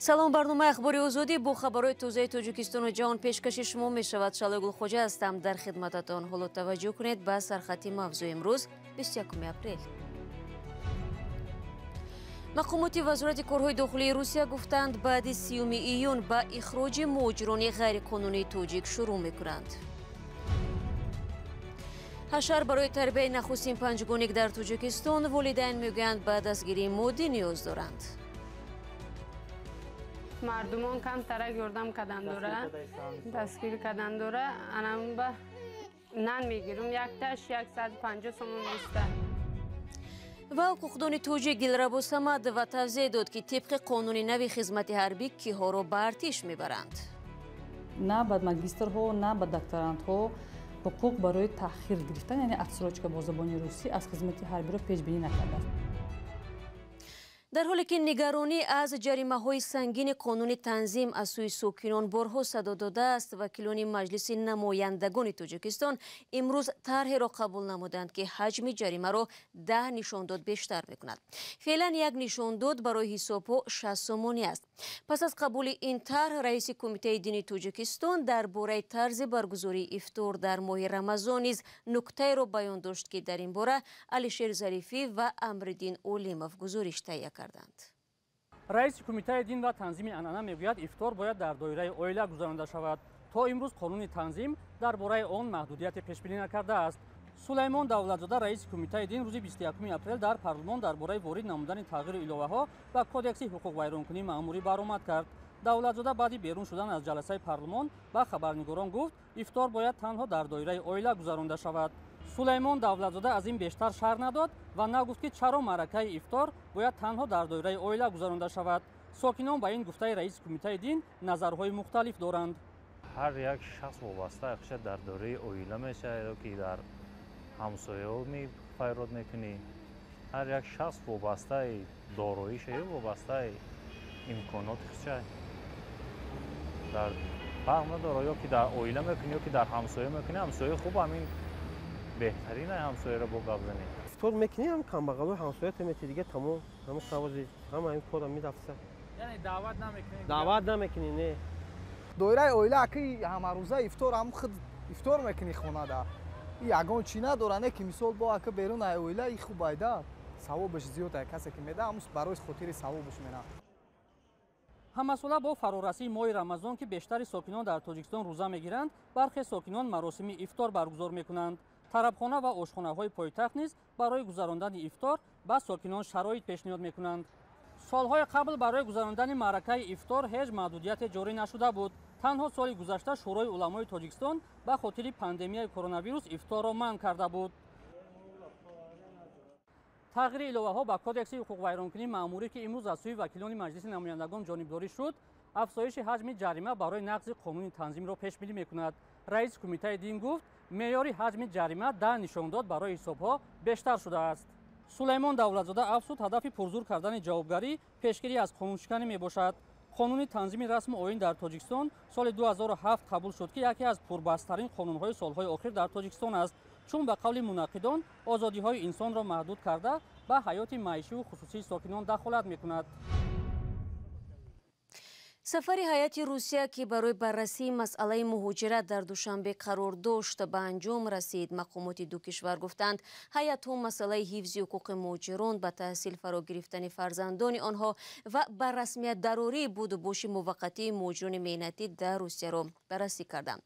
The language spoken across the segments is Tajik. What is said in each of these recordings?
Салом, барномаи Ахбори Озодӣ бо хабарҳои тозаи Тоҷикистону ҷаҳон пешкаши шумо мешавад. Шалои Гулхоҷа ҳастам дар хидмататон. Ҳоло таваҷҷӯҳ кунед ба сархати мавзӯи имрӯз, 21 апрел. Мақомоти Вазорати корҳои дохилии Русия гуфтанд, баъди 30 июн ба ихроҷи муҳоҷирони ғайриқонунии тоҷик шурӯъ мекунанд. Ҳашар барои тарбияи нахустин панҷгоник дар Тоҷикистон волидайн мегӯянд, ба дастгирии моддӣ ниёз доранд. Мардумон камтарак ёрдам кардан дора, дастгирӣ кардан дора. Анам ба нан мегирам, якташ 150 сомон места. Ва ҳуқуқдони тоҷик Дилрабо Самадова тавзеҳ дод, ки тибқи қонуни нави хизмати ҳарбӣ киҳоро ба артиш мебаранд. На ба магистрҳо, на ба докторантҳо ҳуқуқ барои таъхир гирифтан, яъне отсрочка бо забони русӣ, аз хизмати ҳарбиро пешбинӣ накардааст. Дар ҳоле ки нигаронӣ аз ҷаримаҳои сангини қонуни танзим аз сӯи сокинон борҳо садо додааст, вакилони Маҷлиси намояндагони Тоҷикистон имрӯз тарҳеро қабул намуданд, ки ҳаҷми ҷаримаро 10 нишондод бештар мекунад. Феълан як нишондод барои ҳисобҳо 60 сомонӣ аст. Пас аз қабули ин тарҳ, раиси Кумитаи дини Тоҷикистон дар бораи тарзи баргузории ифтор дар моҳи Рамазон низ нуктаеро баён дошт, ки дар ин бора Алишер Зарифӣ ва Амриддин Олимов гузориш таҳия карданд. Раиси Кумитаи дин ва танзими анъана мегӯяд, ифтор бояд дар доираи оила гузаронида шавад. То имрӯз қонуни танзим дар бораи он маҳдудияте пешбинӣ накардааст. Сулаймон Давлатзода, раиси Кумитаи дин, рӯзи 21 апрел дар парлумон дар бораи ворид намудани тағйиру иловаҳо ба Кодекси ҳуқуқвайронкунии маъмурӣ баромад кард. Давлатзода баъди берун шудан аз ҷаласаи парлумон ба хабарнигорон гуфт, ифтор бояд танҳо дар доираи оила гузаронида шавад. Сулаймон Давлатзода аз ин бештар шарҳ надод ва нагуфт, ки чаро маъракаи ифтор бояд танҳо дар доираи оила гузаронида шавад. Сокинон ба ин гуфтаи раиси Кумитаи дин назарҳои мухталиф доранд. Ҳар як шахс вобаста ахша дар доираи оила мешавад ё ки дар ҳамсояҳо файрод мекунӣ. Ҳар як шахс вобастаи дороиша ё вобастаи имконоти худша дар фарқ надорад, ё ки дар оила мекунӣ, ё ки дар ҳамсоя мекунӣ. Ҳамсояи хуб ҳамин беҳтарин, ҳамсояро бо гап занӣ. Ифтор мекунӣ, ҳам камбағалои ҳамсоята мети, дига тамом. Ҳама қавози ҳама ин кора мерафта. Яъне даъват намекунӣ? Даъват намекунӣ, не. Доираи оила аки ҳамарӯза ифтор, ҳам худ ифтор мекунӣ хонада. Ягон чӣ надора, не ки мисол бо ака берун ай оила и хуб айда, савобаш зиёд ай, касе ки меда, ҳамус барои хотири савобаш мера. Ҳамасола бо фарорасии моҳи Рамазон, ки бештари сокинон дар Тоҷикистон рӯза мегиранд, бархе сокинон маросими ифтор баргузор мекунанд. Тарабхона ва ошхонаҳои пойтахт низ барои гузарондани ифтор ба сокинон шароит пешниҳод мекунанд. Солҳои қабл барои гузарондани маъракаи ифтор ҳеҷ маҳдудияте ҷорӣ нашуда буд. Танҳо соли гузашта Шӯрои уламои Тоҷикистон ба хотири пандемияи коронавирус ифторро манъ карда буд. Тағйири иловаҳо ба Кодекси ҳуқуқвайронкунии маъмурӣ, ки имрӯз аз сӯи вакилони Маҷлиси намояндагон ҷонибдорӣ шуд, афзоиши ҳаҷми ҷарима барои нақзи қонуни танзимро пешбинӣ мекунад. Раиси Кумитаи дин гуфт, меъёри ҳаҷми ҷарима 10 нишондод барои ҳисобҳо бештар шудааст. Сулаймон Давлатзода афзуд, ҳадафи пурзур кардани ҷавобгарӣ пешгирӣ аз қонуншиканӣ мебошад. Қонуни танзими расму оин дар Тоҷикистон соли 2007 қабул шуд, ки яке аз пурбасттарин қонунҳои солҳои охир дар Тоҷикистон аст, чун ба қавли мунаққидон озодиҳои инсонро маҳдуд карда, ба ҳаёти маишиву хусусии сокинон дахолат мекунад. Сафари ҳайати Русия, ки барои баррасии масъалаи муҳоҷират дар Душанбе қарор дошт, ба анҷом расид. Мақомоти ду кишвар гуфтанд, ҳайатҳо масъалаи ҳифзи ҳуқуқи муҳоҷирон, ба таҳсил фаро гирифтани фарзандони онҳо ва ба расмият дарории будубоши муваққатии муҳоҷирони меҳнатӣ дар Русияро баррасӣ карданд.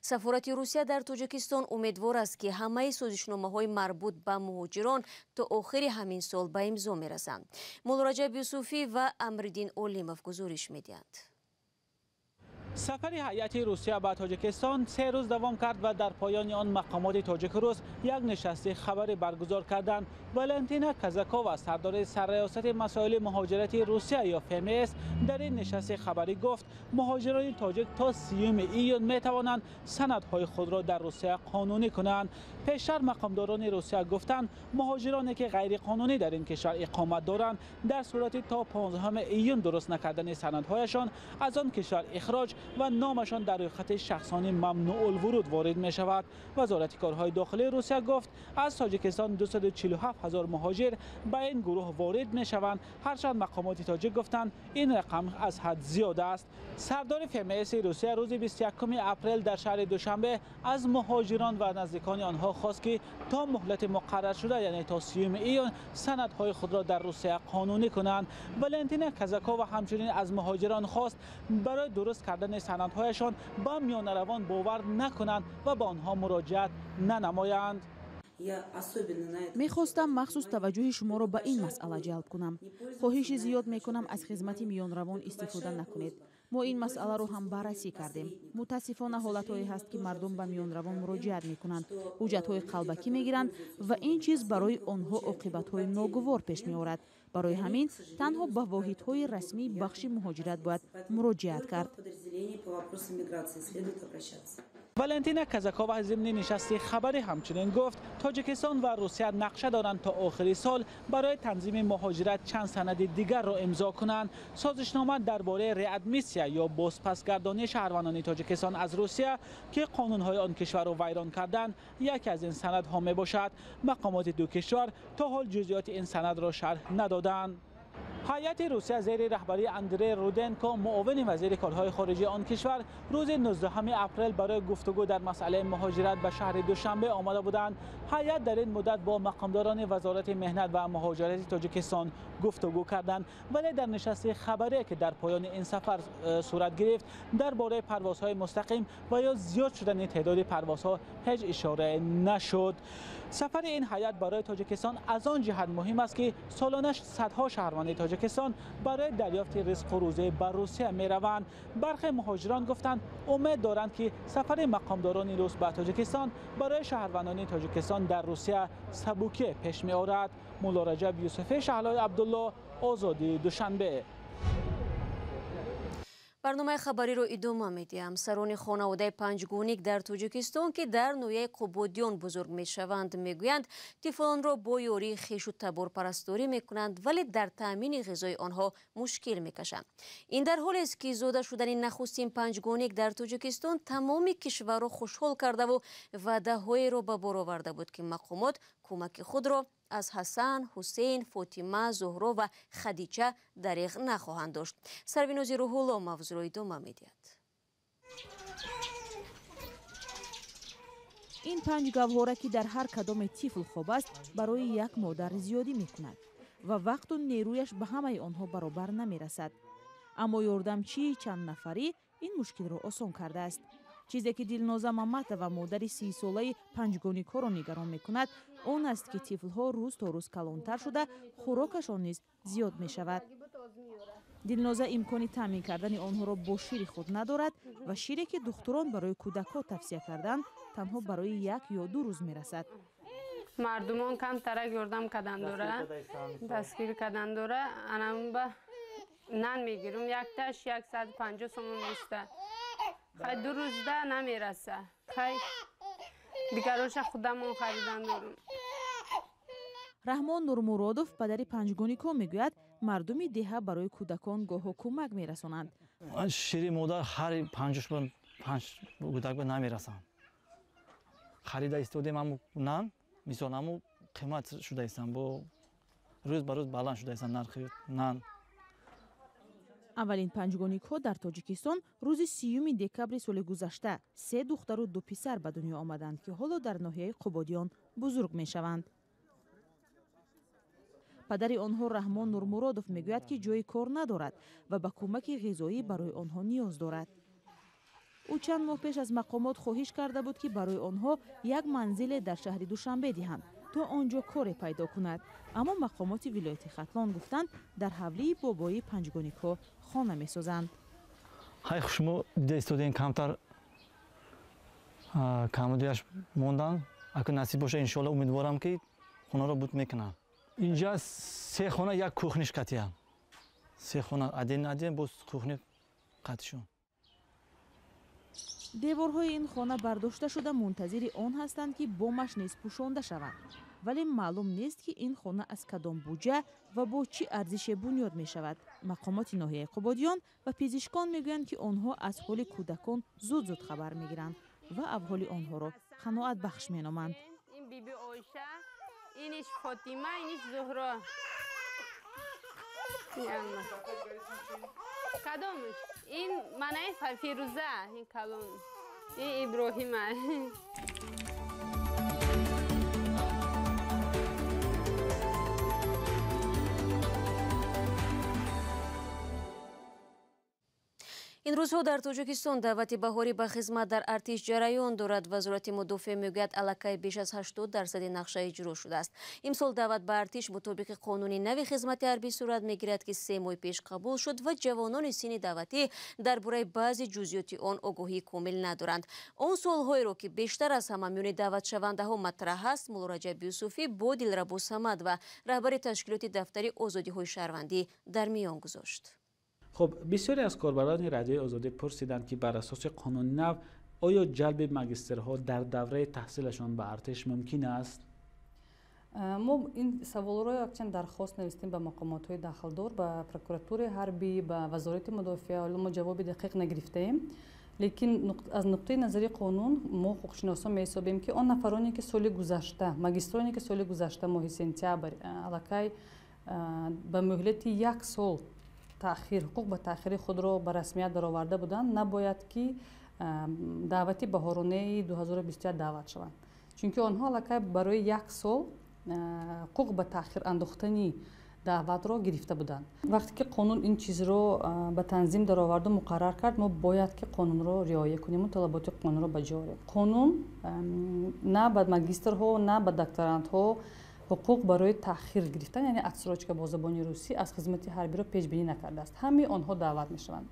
Сафорати Русия дар Тоҷикистон умедвор аст, ки ҳамаи созишномаҳои марбут ба муҳоҷирон то охири ҳамин сол ба имзо мерасанд. Муллораҷаб Юсуфӣ ва Амриддин Олимов гузориш медиҳанд. Сафари ҳайати Русия ба Тоҷикистон 3 рӯз давом кард ва дар поёни он мақомоти тоҷику рус як нишасти хабарӣ баргузор карданд. Валентина Казакова, сардори сарриёсати масоили муҳоҷирати Русия ё ФМС, дар ин нишасти хабарӣ гуфт, муҳоҷирони тоҷик то 30 июн метавонанд санадҳои худро дар Русия қонунӣ кунанд. Пештар мақомдорони Русия гуфтанд, муҳоҷироне ки ғайриқонунӣ дар ин кишвар иқомат доранд, дар сурати то 15 июн дуруст накардани санадҳояшон аз он кишвар ихроҷ ва номашон дар рӯйхати шахсони мамнӯъулвуруд ворид мешавад. Вазорати корҳои дохилии Русия гуфт, аз Тоҷикистон 247 ҳазор муҳоҷир ба ин гурӯҳ ворид мешаванд. Ҳарчанд мақомоти тоҷик гуфтанд, ин рақам аз ҳад зиёд аст. Сардори ФМС Русия рӯзи 21 апрел дар шаҳри Душанбе аз муҳоҷирон ва наздикони онҳо хост, ки то муҳлати муқарраршуда, яъне то 30 июн, санадҳои худро дар Русия қонунӣ кунанд. Валентина Казакова ҳамчунин аз муҳоҷирон хост, барои дуруст кардани санадҳояшон ба миёнаравон бовар накунанд ва ба онҳо муроҷиат нанамоянд. Мехостам махсус таваҷҷӯҳи шуморо ба ин масъала ҷалб кунам. Хоҳиши зиёд мекунам, аз хизмати миёнравон истифода накунед. Мо ин масъаларо ҳам баррасӣ кардем. Мутаассифона, ҳолатҳое ҳаст, ки мардум ба миёнравон муроҷиат мекунанд, ҳуҷҷатҳои қалбакӣ мегиранд ва ин чиз барои онҳо оқибатҳои ногувор пеш меорад. Барои ҳамин танҳо ба воҳидҳои расмии бахши муҳоҷират бояд муроҷиат кард. Валентина Казакова зимни нишасти хабарӣ ҳамчунин гуфт, Тоҷикистон ва Русия нақша доранд то охири сол барои танзими муҳоҷират чанд санади дигарро имзо кунанд. Созишнома дар бораи реадмиссия ё бозпасгардонии шаҳрвандони Тоҷикистон аз Русия, ки қонунҳои он кишварро вайрон карданд, яке аз ин санадҳо мебошад. Мақомоти ду кишвар то ҳол ҷузъиёти ин санадро шарҳ надоданд. Ҳайати Русия зери раҳбарии Андрей Руденко, муовини вазири корҳои хориҷии он кишвар, рӯзи 19 апрел барои гуфтугӯ дар масъалаи муҳоҷират ба шаҳри Душанбе омада буданд. Ҳайат дар ин муддат бо мақомдорони Вазорати меҳнат ва муҳоҷирати Тоҷикистон гуфтугӯ карданд, вале дар нишасти хабарие, ки дар поёни ин сафар сурат гирифт, дар бораи парвозҳои мустақим ва ё зиёд шудани теъдоди парвозҳо ҳеҷ ишора нашуд. Сафари ин ҳайат барои Тоҷикистон аз он ҷиҳат муҳим аст, ки солона садҳо шаҳрванди Тоҷикистон барои дарёфти ризқу рӯзӣ ба Русия мераванд. Бархе муҳоҷирон гуфтанд, умед доранд, ки сафари мақомдорони рус ба Тоҷикистон барои шаҳрвандони Тоҷикистон дар Русия сабукӣ пеш меорад. Мулло Раҷаб Юсуфӣ, Шаҳлои Абдулло, Озодӣ, Душанбе. Барномаи хабариро идома медиҳам. Сарони хонаводаи панҷгоник дар Тоҷикистон, ки дар ноҳияи Қубодиён бузург мешаванд, мегӯянд, тифлонро бо ёрии хешу таборпарасторӣ мекунанд, вале дар таъмини ғизои онҳо мушкил мекашанд. Ин дар ҳолест, ки зода шудани нахустин панҷгоник дар Тоҷикистон тамоми кишварро хушҳол кардаву ваъдаҳоеро ба бор оварда буд, ки мақомот кӯмаки худро аз Ҳасан, Ҳусейн, Фотима, Зуҳро ва Хадича дареғ нахоҳанд дошт. Сарвинози Рӯҳулло мавзӯъро идома медиҳад. Ин панҷ гавҳора, ки дар ҳар кадоме тифл хоб аст, барои як модар зиёдӣ мекунад ва вақту нерӯяш ба ҳамаи онҳо баробар намерасад. Аммо ёрдамчии чанд нафарӣ ин мушкилро осон кардааст. Чизе ки Дилноза Маматова, модари 30-солаи панҷгоникҳоро нигарон мекунад, он аст, ки тифлҳо рӯз то рӯз калонтар шуда, хӯрокашон низ зиёд мешавад. Дилноза имкони таъмин кардани онҳоро бо шири худ надорад ва шире, ки духтурон барои кӯдакҳо тавсия карданд, танҳо барои 1 ё 2 рӯз мерасад. Мардумон камтарак ёрдам кардан дора, дастгирӣ кардан дора. Анамба нан мегирам, якташ 150 сомон места. Хай, 2 рӯзда намераса. Хай, дигароша худамон харидан дорум. Раҳмон Нурмуродов, падари панҷгоникҳо, мегӯяд, мардуми деҳа барои кӯдакон гоҳо кӯмак мерасонанд. Шири модар ҳар панҷош панҷ кӯдак намерасанд. Харида истодем ҳаму нан, мисол, ҳаму қимат шуда истанд, бо рӯз ба рӯз баланд шуда истанд нархи нан. Аввалин панҷгоникҳо дар Тоҷикистон рӯзи 30 декабри соли гузашта се духтару ду писар ба дунё омаданд, ки ҳоло дар ноҳияи Қубодиён бузург мешаванд. Падари онҳо, Раҳмон Нурмуродов, мегӯяд, ки ҷои кор надорад ва ба кӯмаки ғизоӣ барои онҳо ниёз дорад. Ӯ чанд моҳ пеш аз мақомот хоҳиш карда буд, ки барои онҳо як манзиле дар шаҳри Душанбе диҳанд, то он ҷо коре пайдо кунад, аммо мақомоти вилояти Хатлон гуфтанд, дар ҳавлии бобоии панҷгоникҳо хона месозанд. Ҳай, шумо дида истодем, камтар камудияш мондан. Акун насиб боша, иншоалло, умедворам, ки хонаро буд мекунам. Инҷа се хона, як кухниш қатиям, се хона один один, боз кухни қатишон. Деворҳои ин хона бардошта шуда, мунтазири он ҳастанд, ки бомаш низ пӯшонда шавад. Вале маълум нест, ки ин хона аз кадом буҷа ва бо чӣ арзише бунёд мешавад. Мақомоти ноҳияи Қубодиён ва пизишкон мегӯянд, ки онҳо аз ҳоли кӯдакон зуд-зуд хабар мегиранд ва авҳоли онҳоро қаноатбахш меноманд. Ин Биби Оиша, иниш Фотима, иниш Зуҳро. Кадомш? Ин манаи Фирӯза, ин калон, ин Иброҳима. Ин рӯзҳо дар Тоҷикистон даъвати баҳорӣ ба хизмат дар артиш ҷараён дорад. Вазорати мудофиа мегӯяд, аллакай беш аз 80% нақша иҷро шудааст. Имсол даъват ба артиш мутобиқи қонуни нави хизмати ҳарбӣ сурат мегирад, ки 3 моҳ пеш қабул шуд ва ҷавонони синни даъватӣ дар бораи баъзе ҷузъиёти он огоҳии комил надоранд. Он суолҳоеро, ки бештар аз ҳама миёни даъватшавандаҳо матраҳ аст, Муллораҷаб Юсуфӣ бо Дилрабо Самад ва раҳбари ташкилоти дафтари озодиҳои шаҳрвандӣ дар миён гузошт. Хуб, бисёре аз корбарони Радиои Озодӣ пурсиданд, ки бар асоси қонуни нав оё ҷалби магистрҳо дар давраи таҳсилашон ба артиш мумкин аст? Мо ин саволро якчанд дархост навистем ба мақомотҳои дахлдор, ба прокуратураи ҳарбӣ, ба Вазорати мудофиа. Ҳоло мо ҷавоби дақиқ нагирифтаем, лекин аз нуқтаи назари қонун мо ҳуқуқшиносон меҳисобем, ки он нафароне, ки соли гузашта, магистроне, ки соли гузашта моҳи сентябр аллакай ба муҳлати як сол таъхир, ҳуқуқ ба таъхири худро ба расмият дароварда буданд, набояд ки даъвати баҳоронаи 2021 даъват шаванд, чунки онҳо аллакай барои як сол ҳуқуқ ба таъхир андохтани даъватро гирифта буданд. Вақте ки қонун ин чизро ба танзим дароварду муқаррар кард, мо бояд ки қонунро риоя кунему талаботи қонунро ба ҷо орем. Қонун на ба магистрҳо, на ба докторантҳо ҳуқуқ барои таъхир гирифтан, яъне отсрочка бо забони русӣ, аз хизмати ҳарбиро пешбинӣ накардааст. Ҳамаи онҳо даъват мешаванд.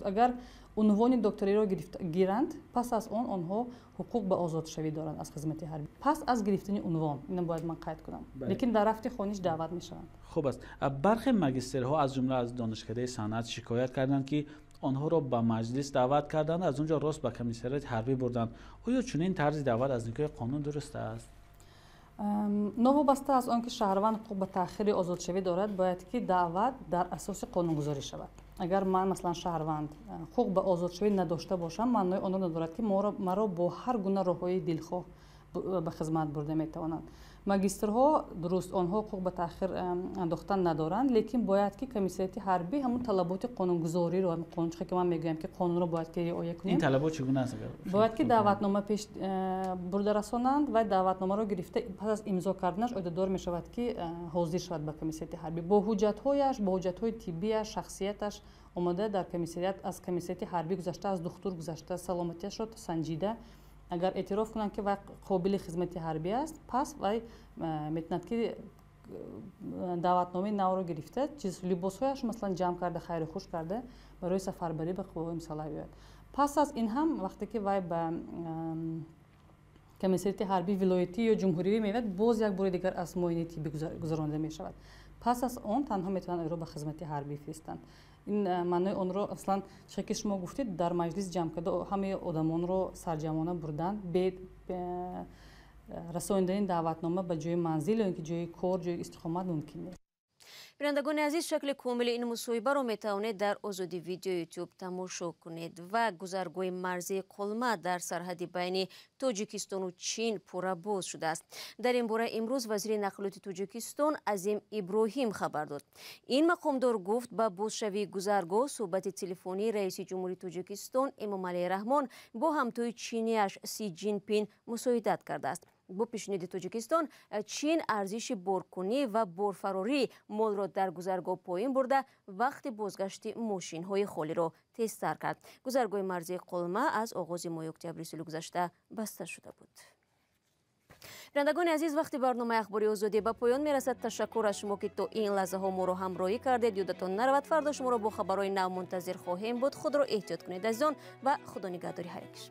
Агар унвони докториро гиранд, пас аз он онҳо ҳуқуқ ба озодшавӣ доранд аз хизмати ҳарбӣ. Пас аз гирифтани унвон, инро бояд ман қайд кунам. Лекин дар рафти хониш даъват мешаванд. Хуб аст. Бархе магистрҳо, аз ҷумла аз Донишкадаи санъат, шикоят карданд, ки онҳоро ба маҷлис даъват карданд, аз он ҷо рост ба комиссариати ҳарбӣ бурданд. Оё чунин тарзи даъват аз нигоҳи қонун дуруст аст? Новобаста аз он ки шаҳрванд ҳуқуқ ба таъхири озодшавӣ дорад, бояд ки даъват дар асоси қонунгузорӣ шавад. Агар ман, масалан, шаҳрванд ҳуқуқ ба озодшавӣ надошта бошам, маънои онро надорад, ки маро бо ҳар гуна роҳҳои дилхоҳ ба хизмат бурда метавонанд. Магистрҳо, дуруст, онҳо ҳуқуқ ба таъхир андохтан надоранд, лекин бояд ки комиссариати ҳарбӣ ҳамун талаботи қонунгузориро, қонун ки ман мегӯям, ки қонунро бояд ки риоя кунем. Ин талабот чӣ гуна аст? Бояд ки даъватнома пеш бурда расонанд ва даъватномаро гирифта пас аз имзо карданаш ӯҳдадор мешавад, ки ҳозир шавад ба комиссариати ҳарбӣ бо ҳуҷҷатҳояш, бо ҳуҷҷатҳои тиббияш, шахсияташ омода дар комиссариат, аз комиссариати ҳарбӣ гузашта, аз духтур гузашта, саломатиашро санҷида, агар эътироф кунанд, ки вай қобили хизмати ҳарбӣ аст, пас вай метавонад, ки даъватномаи навро гирифта, чиз либосҳояш, масалан, ҷамъ карда, хайру хуш карда, барои сафарбарӣ ба қувваҳои мусаллаҳ биёяд. Пас аз ин ҳам вақте ки вай ба комиссариати ҳарбии вилоятӣ ё ҷумҳуривӣ меояд, боз як бори дигар аз муоинаи тиббӣ гузаронида мешавад. Пас аз он танҳо метавонанд ӯро ба хизмати ҳарбӣ фиристанд. Ин маънои онро, аслан, чӣ ки шумо гуфтед, дар маҷлис ҷамъ карда ҳамаи одамонро сарҷамъона бурдан бе расонидани даъватнома ба ҷои манзил ё ин ки ҷои кор, ҷои истиқомат мумкин нест. Бинандагони азиз, шакли комили ин мусоҳибаро метавонед дар Озодӣ видео Ютуб тамошо кунед. Ва гузаргоҳи марзии Қулма дар сарҳади байни Тоҷикистону Чин пурра боз шудааст. Дар ин бора имрӯз вазири нақлиёти Тоҷикистон Азим Иброҳим хабар дод. Ин мақомдор гуфт, ба бозшавии гузаргоҳ суҳбати телефонии раиси ҷумҳури Тоҷикистон Эмомалӣ Раҳмон бо ҳамтои чиниаш Си Ҷинпин мусоидат кардааст. Бо пешниҳоди Тоҷикистон, Чин арзиши боркунӣ ва борфарории молро дар гузаргоҳ поин бурда, вақти бозгашти мошинҳои холиро тезтар кард. Гузаргоҳи марзии Қулма аз оғози моҳи октябри соли гузашта баста шуда буд. Бинандагони азиз, вақти барномаи Ахбори Озодӣ ба поён мерасад. Ташаккур аз шумо, ки то ин лаҳзаҳо моро ҳамроҳӣ кардед. Ёдатон наравад, фардо шуморо бо хабарҳои нав мунтазир хоҳем буд. Худро эҳтиёт кунед, азизон, ва худо нигаҳдори ҳар якиш.